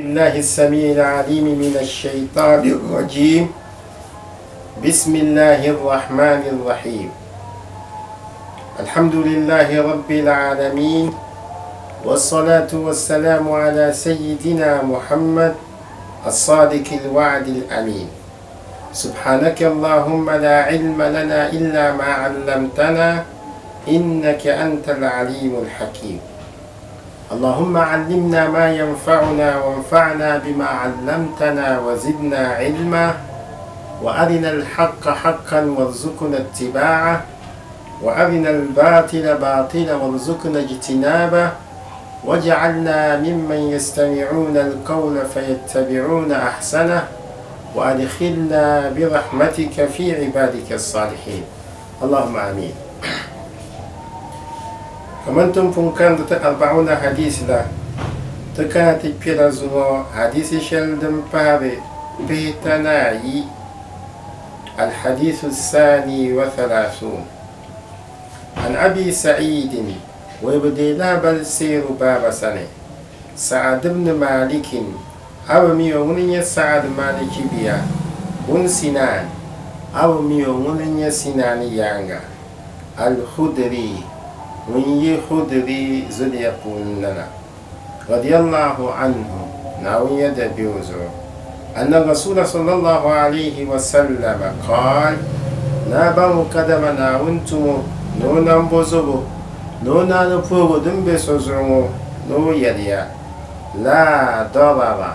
بالله السميع العليم من الشيطان الرجيم بسم الله الرحمن الرحيم الحمد لله رب العالمين والصلاة والسلام على سيدنا محمد الصادق الوعد الأمين سبحانك اللهم لا علم لنا إلا ما علمتنا إنك أنت العليم الحكيم اللهم علمنا ما ينفعنا وانفعنا بما علمتنا وزدنا علما وأرنا الحق حقا وارزقنا اتباعه وأرنا الباطل باطلا وارزقنا اجتنابه واجعلنا ممن يستمعون القول فيتبعون أحسنه وأدخلنا برحمتك في عبادك الصالحين اللهم آمين Kamani ti ni pun kandi ti Arba'una Hadith la, ti kana ti kpela zuŋɔ hadisi shɛli din pahiri pihitanaayi, Al-Hadithu Thani wa Thalathun. An Abi Sa'idin, wai bɛ deei lahabali Seeru baaba sani, Sa'ad ibn Malikin, a bi mi o, ŋuni n-nyɛ Sa'ad Maliki bia, bun Sinan, a bi mi o, ŋuni n-nyɛ Sinan yaaŋa. Al-Khudri, ŋun yi Khudri zuliya puuni na la, radiyallahu anhu, Naawuni yɛda be o zuɣu, anna Rasuula sallallahu alayhi wa sallama qaal, Naa baŋ o kadama Naawuni tumo ni o nambo zobo ni o naani puhigu din be so zuɣu ŋɔ ni o yɛliya, Laa darara,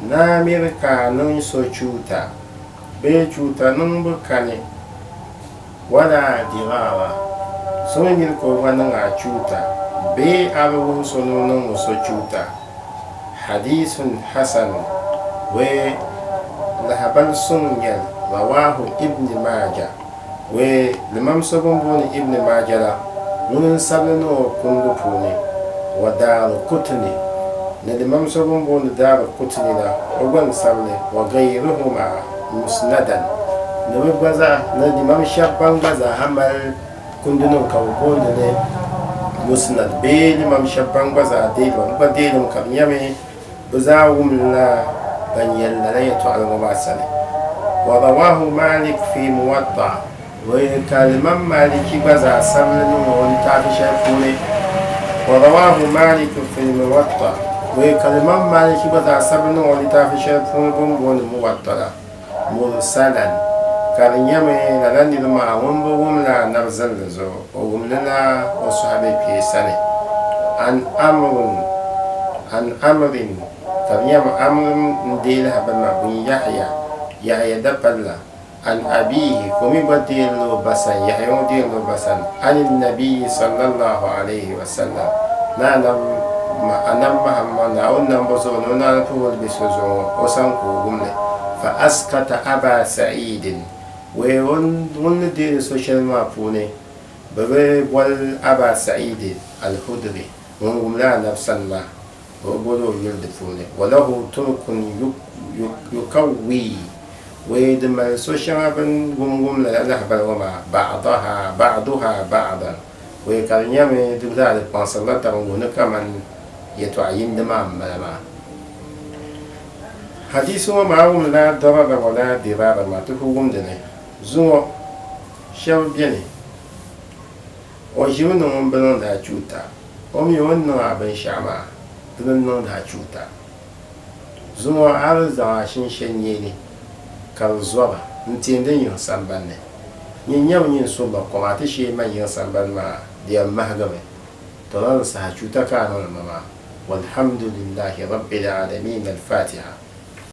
Naa miri ka a niŋ so chuuta bee chuuta niŋbu kani. Wala dirara, so mi miri ka o gba niŋ a chuuta bee a bi wuhi so ni o niŋmi so chuuta. Hadiisun hasanun, wee lahabali suŋ n-nyɛ li, Rawaahu Ibn Maaja, wee limam so bɛ ni booni Ibn Maaja la ŋuni n-sabi li niŋ o kundi puuni, wa Daarukutni, ni limam so bɛ ni booni Daarukutni la o gba n-sabi li, wa gayruhuma musnadan, ni bɛ gba zaa, ni limam shɛba ban gba zaa ha mali kundinima ka bɛ boondi li musnad bee limam shɛba ban gba zaa deei li ba, bɛ gba deei li mi ka di nyɛmi bɛ zaa wumlila ban yɛli lala yɛtɔɣili ŋɔ maa sani. Wa rawahu Malik fi Muwatta, ka limam Maliki gba zaa sabi li niŋ o litaafi shɛli puuni. Wa rawahu Malik fi Muwatta, ka limam Maliki gba zaa sabi li niŋ o litaafi shɛli puuni bɛ ni booni Muwatta la, mursalan, ka di nyɛmi lala niri maa ŋun bi wumla anabi zinli zuɣu, o wumlila o sɔhibe kpee sani. An Amrun, an Amrin, ka di nyɛmi Amr n-deei lahabali maa bun Yahya, Yahya dapalila. An abiihi, ka o mi gba deeri li o ba sani, Yahya ŋɔ deeri li o ba sani, ani nabiyyi sallallahu alayhi wa sallam, ni Anabi Anabi Muhammad, Naawuni nambo zuɣu ni o naani puhiri bɛ so zuɣu ŋɔ, o sani ka o wum li. Fa askata Aba Sa'idin, wee o ŋun ni deeri so shɛli maa puuni, bɛ bi boli Aba Sa'id al-Khudri, ŋun wum li Anabi sani maa, bɛ bi boli o yuli di puuni. Wa lahu turkun yukawwi. Wee di mali so shɛŋa bɛ ni wum wum lala lahabali ŋɔ maa, ba'daha ba'duha ba'dan, wee ka di nyɛmi di zaa di kpaŋsirila taba n-wuhi ni kamani yɛtɔɣ yindi maa m-bala maa. Hadiisi ŋɔ maa wum laa darara wa laa dirara maa ti ku wumdi ni zuŋɔ shɛba beni o ʒimi ni ŋun bi niŋdi a chuuta, o mi o ni niŋ a binshɛɣu maa di bi niŋdi a chuuta. Zuŋɔ a bi zaŋ a shinshe neeli ka di zɔba n-teei din yiŋ sambani ni. Nyin nyami nyin so ba kom a ti shee man yiŋ sambani maa di yɛn mahigimi. Tɔ lala saha chuuta ka a niŋdi ma maa. Walhamdulillahi Rabbil Aalamiin Al-Fatiha.